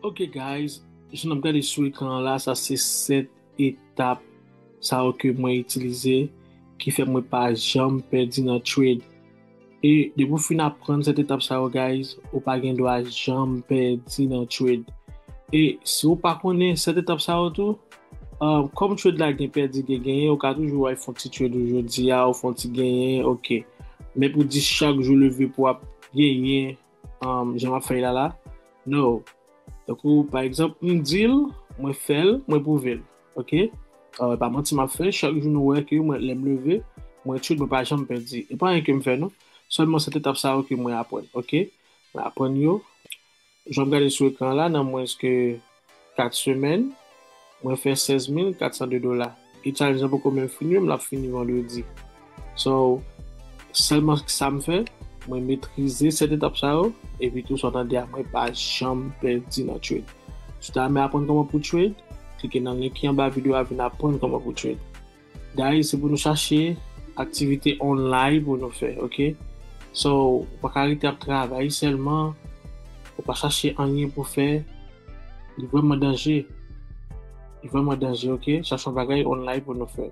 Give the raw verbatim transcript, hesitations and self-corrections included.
Ok guys, jan n ap gade sou ekran an la, sa se sèt etap sa yo ke mwen itilize ki fè mwen pa janm pèdi nan trade. E depi w fin aprann sèt etap sa yo guys, ou pa gen dwa janm pèdi nan trade. E si w pa konnen sèt etap sa yo tou, um, kòm trade la gen pèdi gen genyen, ou ka toujou wè fè yon ti trade ou jodi a, ou fè yon ti genyen, ok. Men pou di chak jou leve pou w ap genyen, um, jan m ap fè l la la, no. Tankou pa egzanp m di l, mwen fè l, mwen pwouve l, ok. Uh, pa manti m ap fè, chak jou nou wè ke mwen lè m leve, mwen trade, mwen pa janm pèdi. E pa anyen ke m fè non, sèlman sèt etap sa yo ke mwen aprann, ok. Mwen aprann yo. Jan w ap gade sou ekran la, nan mwens ke kat semèn, mwen fè sèz mil kat san de dola. E challenge lan poko menm fini menm, l ap fini vandredi. So, sèlman sa m fè, mwen metrize sèt etap sa yo, epi tou sa w tande a, mwen pa janm pèdi nan trade. Si w ta renmen aprann kòman pou trade, klike nan link ki anba videyo a, vin aprann kòman pou trade. Guys, se pou nou chache aktivite online pou nou fè, ok? So, ou pa ka rete ap travay sèlman, ou pa chache anyen pou fè, li vrèman danje. Li vrèman danje, ok? Chache yon bagay online pou nou fè.